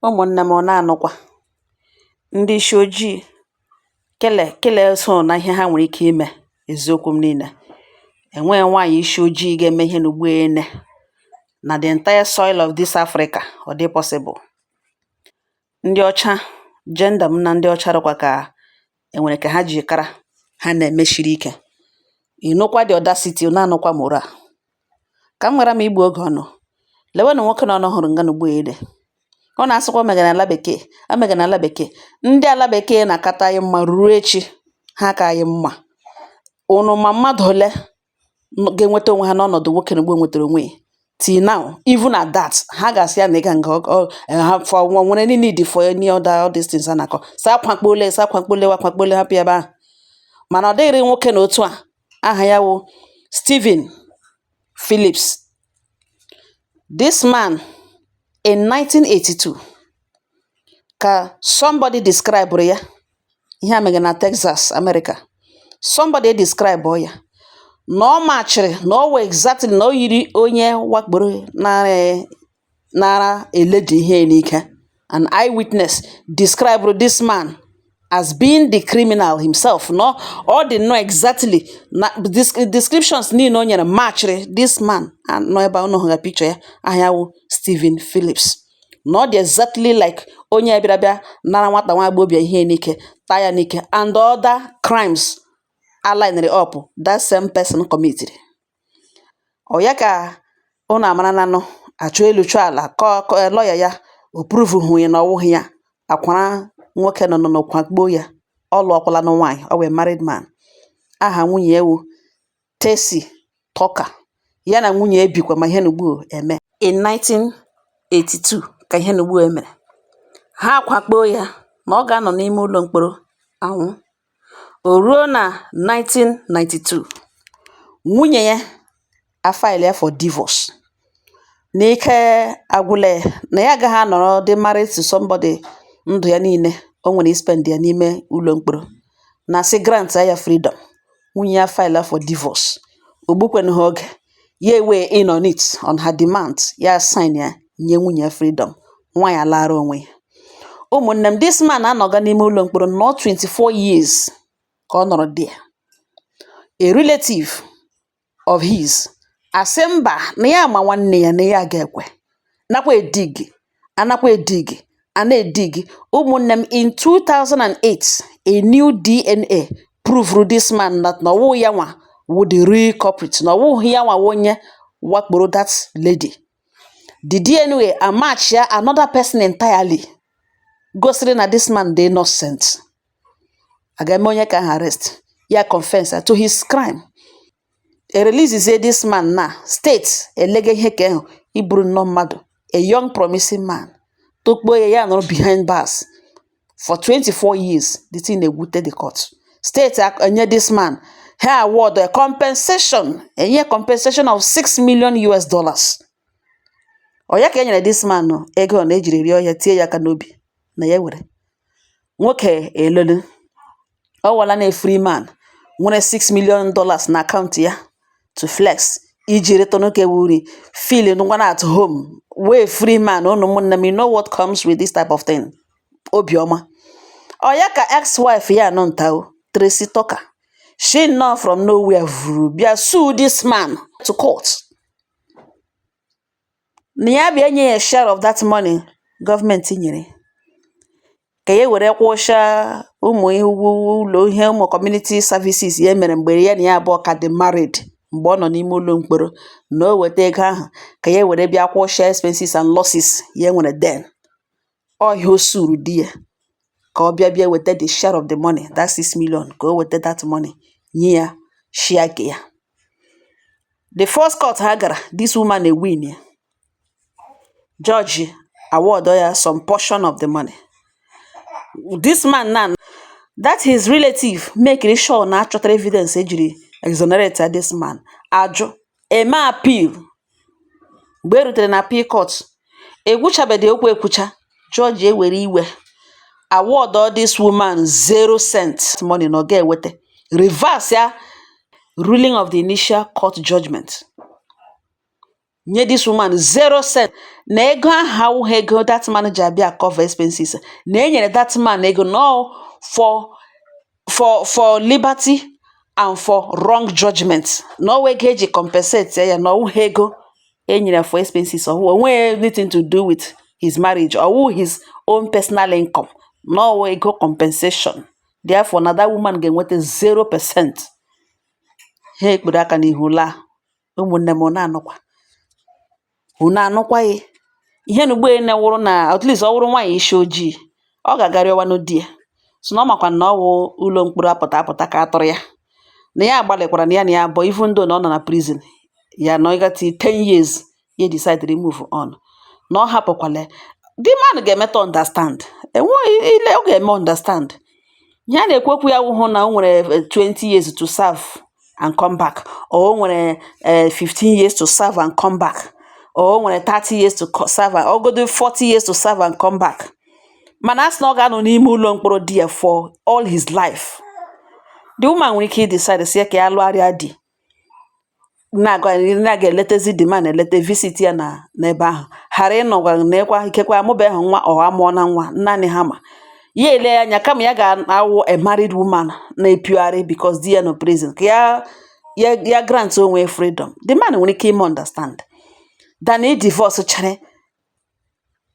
Ụmụ̀nnē m, na-anụkwa ndị ishi ojii kele kele so na ihe ha nwere ike ime. Eziokwu m niile, enweghị nwaanyị ishi ojii ga-eme ihe n'ugbu ene na the entire soil of this Africa. Ọ dị possible? Ndị ọcha gender m na ndị ọcha rụkwa ka enwere ka ha ji kara ha na-emeshiri ike. Ịnụkwa the audacity na-anụkwa moral ka m ghara m igbu oge ọnụ. Lewenụ nwoke na ọnụ hụrụ nga n'ugbu ene. Ọ na-asịkwa o megara ala bekee, o megara ala bekee. Ndị ala bekee na-akata anyị mma ruo echi, ha ka anyị mma. Unu ma mmadụ ole ga-enweta onwe ha n'ọnọdụ nwoke na ugbo nwetara onwe ya till now? Even at that, ha ga-asị ya na ịga nga ha for nwere any need for any other, all these things a na-akọ sị akwakpole, sị akwakpole, akwakpole, hapụ ya ebe ahụ. Mana ọ dịghịrị nwoke na otu a. Aha ya wụ Stephen Phillips. This man, in 1982 ka somebody describe ya. Ihe a mere na Texas, America. Somebody describe ya na ọ machịrị na ọ wụ exactly na o yiri onye wakporo nara nara eledi ihe n'ike. An eyewitness described this man as being the criminal himself, no? Ọ dị nnọọ exactly na descriptions niile o nyere matchịrị this man nọ ebe a unu hụrụ picture ya. Aha ya wụ Stephen Phillips, na ọ dị exactly like onye bịara bịa nara nwata nwa agbọghọbịa ihe n'ike, taa ya n'ike, and other crimes alined up that same person committed. Ọ ya ka unu amara nanụ achọ elu chọọ ala kọ lawyer ya o prove hụ ya na ọwụghị ya. Akwara nwoke nọ nọ kwakpo ya. Ọ lụọkwala nụ nwaanyị, ọ wụ married man. Aha nwunye ya wụ Tesi Tucker. Ya na nwunye ya bikwa ma ihe na ugbu eme. In 1982 ka ihe na ugbu emere. Ha kwakpo ya na ọ ga-anọ n'ime ụlọ mkpọrọ anwụ. O ruo na 1992, nwunye ya afile ya for divorce, n'ike agwụla ya na ya agaghị anọrọ dị married to somebody ndụ ya niile o nwere spend ya n'ime ụlọ mkpọrọ, na sị grant ya freedom. Nwunye ya file for divorce. O gbukwenụ ha oge ya ewe in on it, on her demand, ya sign ya nye nwunye ya freedom. Nwaanyị alara onwe ya. Ụmụnne m, this man anọga n'ime ụlọ mkpọrọ nọ 24 years ka ọ nọrọ there. A relative of his asị mba, na ya ma nwanne ya, na ya ga-ekwe nakwa edig anakwa edig a na-edig. Ụmụnne m, in 2008, a new DNA proved this man that na ọwụ ya nwa wụ the real culprit, na ọwụghị ya nwa wụ onye wakporo that lady. The DNA amatch ya another person entirely, gosiri na this man dị innocent. A ga-eme onye ka ahụ arrest, ya confess to his crime, e release this man. Na state elege ihe ka ahụ iburu nnọọ mmadụ, a young promising man, tokpuo ya, ya nọrọ behind bars for 24 years. The thing na-egwute the court. State enye this man, ha award a compensation, enye compensation of $6 million. Ọ ya ka e nyere this man ego na ejiri rịọ ya, tie ya aka n'obi na ya were nwoke elolu. Ọ wụọla na a free man nwere $6 million na akaụntụ ya to flex, iji retụnụ ka ewu uri feel ngwana at home wee free man. Unu ụmụnne m, you know what comes with this type of thing, obiọma. Ọ ya ka ex-wife ya nọ nta o, Tracy Tucker, she nnọọ from nowhere vuru bịa sue this man to court na ya bịa nye ya share of that money gọọmenti nyere ka ya were kwụsịa ụmụ ihe ugwu ụlọ, ihe ụmụ community services ya mere mgbe ya na ya abụọ ka dị married, mgbe ọ nọ n'ime ụlọ mkpọrọ, na o weta ego ahụ ka ya were bịa kwụsịa expenses and losses ya nwere then. Ọ ihe o suru di ya ka ọ bịa bịa weta the share of the money, that 6 million, ka o weta that money nye ya share ke ya. The first court ha gara, this woman e win ya. Judge award ya some portion of the money. This man now, that his relative make sure na achọtara evidence ejiri exonerate this man. Ajụ eme appeal. Mgbe e rutere na appeal court, ekwuchabedi okwu ekwucha, judge ewere iwe award all this woman 0 cent money, na ọ ga-eweta, reverse ya ruling of the initial court judgment. Nye this woman 0 cent, na ego ahụ awụghị ego that man ji abịa cover expenses, na e nyere that man ego no for liberty and for wrong judgment, na ọwụ ego eji compensate ya, na ọwụghị ego e nyere for expenses. Ọwụ onweghị anything to do with his marriage, ọwụ his own personal income, na ọwụ ego compensation. Therefore, na that woman ga-enweta 0%. Ha ekpere aka n'ihu laa. Ụmụnne m, unu anụkwa, unu anụkwa ye ihe na ugbo ene wụrụ na at least ọ wụrụ nwaanyị isi ojii, ọ ga-aga rịọwanụ di ya, so na ọ makwa na ọ wụ ụlọ mkpọrọ apụta apụta ka a tụrụ ya, na ya agbalịkwara na ya abụọ, even though na ọ nọ na prison ya nọgati 10 years, ya decide move on, na ọ hapụkwala ya. The man ga-emeta understand, enweghị ile ọ ga-eme understand. Ihe a na-ekwu okwu ya wụhụ na o nwere 20 years to serve and come back, or o nwere 15 years to serve and come back, or o nwere 30 years to serve and ogodo 40 years to serve and come back, mana a sị na ọ ga-anọ n'ime ụlọ mkpọrọ di ya for all his life. The woman nwere ike decide sị ya ka ya lụgharịa di, na-aga na-aga eletezi the man, elete visit ya na n'ebe ahụ, ghara ịnọgwa nekwa ikekwe amụbeghị nwa ọ amụọ na nwa naanị ha, ma ya ele anya kama ya ga-awụ a married woman na-epiogharị because di ya nọ prison, ka ya grant onwe freedom. The man nwere ike ime understand than i divorce chere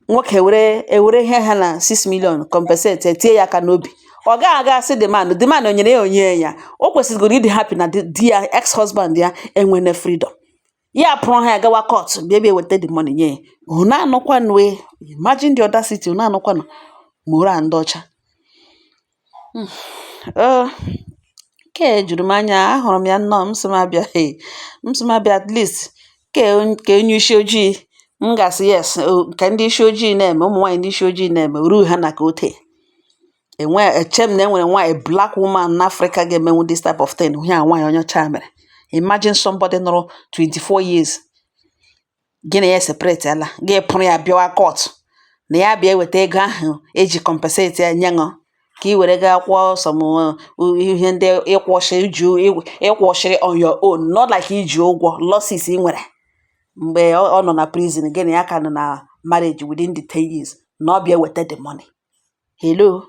nwoke were ewere ihe ha na 6 million compensate tie ya aka n'obi. Ọ gaghị aga sị the man, the man o nyere ya onye ya, o kwesịrị ịdị happy na di ya, ex husband ya, enwene freedom. Ya pụrụ ha ya gawa court, bịa bịa weta the money nye ya. Unu anụkwanụ e, imagine the audacity! Unu anụkwanụ moral ndị ọcha? Oh, ke juru m anya. Ahụrụ m ya nnọọ, m sị m abịa, hey, m sị m abịa at least ke onye isi ojii m ga-asị yes o, ka ndị isi ojii na-eme, ụmụ nwaanyị ndị isi ojii na-eme oru ha na ka ote enwe. Eche m na enwere nwaanyị, black woman n'Africa ga-emenwu this type of thing. Ihe a nwaanyị onye ọcha mere, imagine somebody nọrọ 24 years gị na ya separate ala, gị pụrụ ya bịawa court na ya bịa eweta ego ahụ eji compensate ya nye ṅụ, ka ị were gaa kwụọ some ihe ndị ịkwụọshị iji ịkwụọshịrị on your own, not like iji ụgwọ losses ị nwere mgbe ọ nọ na prison, gị na ya ka nọ na marriage within the 10 years, na ọ bịa weta the money. Hello.